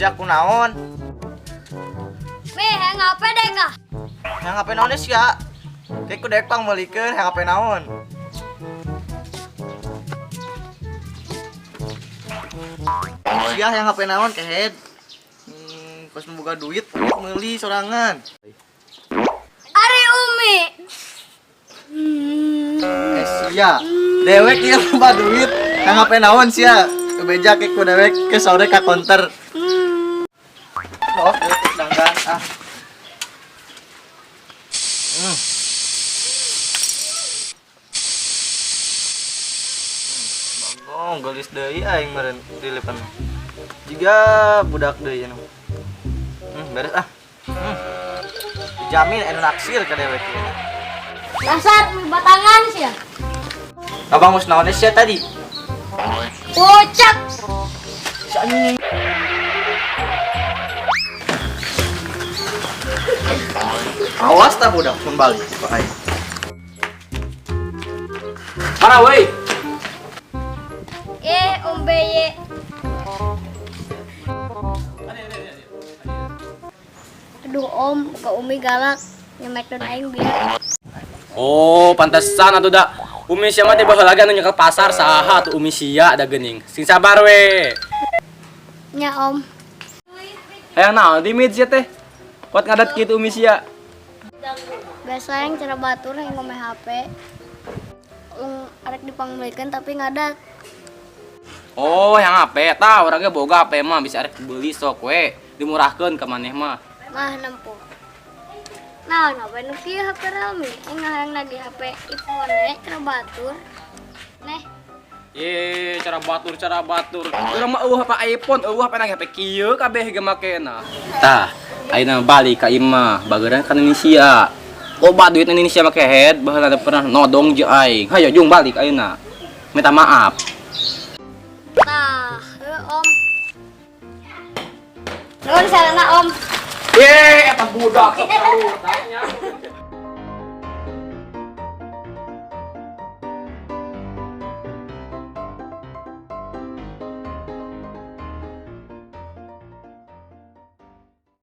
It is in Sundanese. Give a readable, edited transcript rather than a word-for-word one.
Sia kunaon? Mi, hayang HP deh kah? Hayang HP naon sia? Kayak ku dek pang meulikeun hayang HP naon? Sia hayang HP naon kehed? Pas membuka duit meuli sorangan. Ari Umi. Sia, dewek ieu loba duit. Hayang HP naon sia? Kebeja ke ku dewek ke sore ka konter. Oh, dangdan ah. Bagong gelis deui aing meureun dilipan. Jiga budak deui anu. Beres ah. Dijamin anu naksir ka dewek ieu. Dasar mie batangan sia. Abang geus naon sia tadi? Kocak. Si anjing. Awas tak budak mun balik ka aing. Mana woi? Om Beye. Aduh Om, ke Umi galak nyemek dan aing biar. Oh, pantesan atuh da. Umi sia mah teh baheula ge anu nyekel pasar saha atuh Umi sia da geuning. Sing sabar we. Nya Om. Hayang naon di mid sia teh? Kuat ngadat kitu Umi sia. Biasa yang cara batur yang ngome HP. Arek dipangmeulikeun tapi ngadat. Oh, yang HP tah urang ge boga HP mah bisa arek beli sok we. Dimurahkeun ka maneh mah. Mah nempo. Nah, ngapain nu kieu HP Realme? Aing hayang nagih HP iPhone we cara batur. Neh. Ye, cara batur, cara batur. Urang mah eueuh HP iPhone, eueuh HP nagih HP kieu kabeh ge makena. Tah, ayeuna balik ka imah, bageran ka Indonesia. Loba duit Indonesia make head, baheula teh pernah nodong jeung aing. Hayo jung balik ayeuna. Minta maaf. Tah, heuh Om. Nuhun sarana Om. Ye, eta budak sok tanya.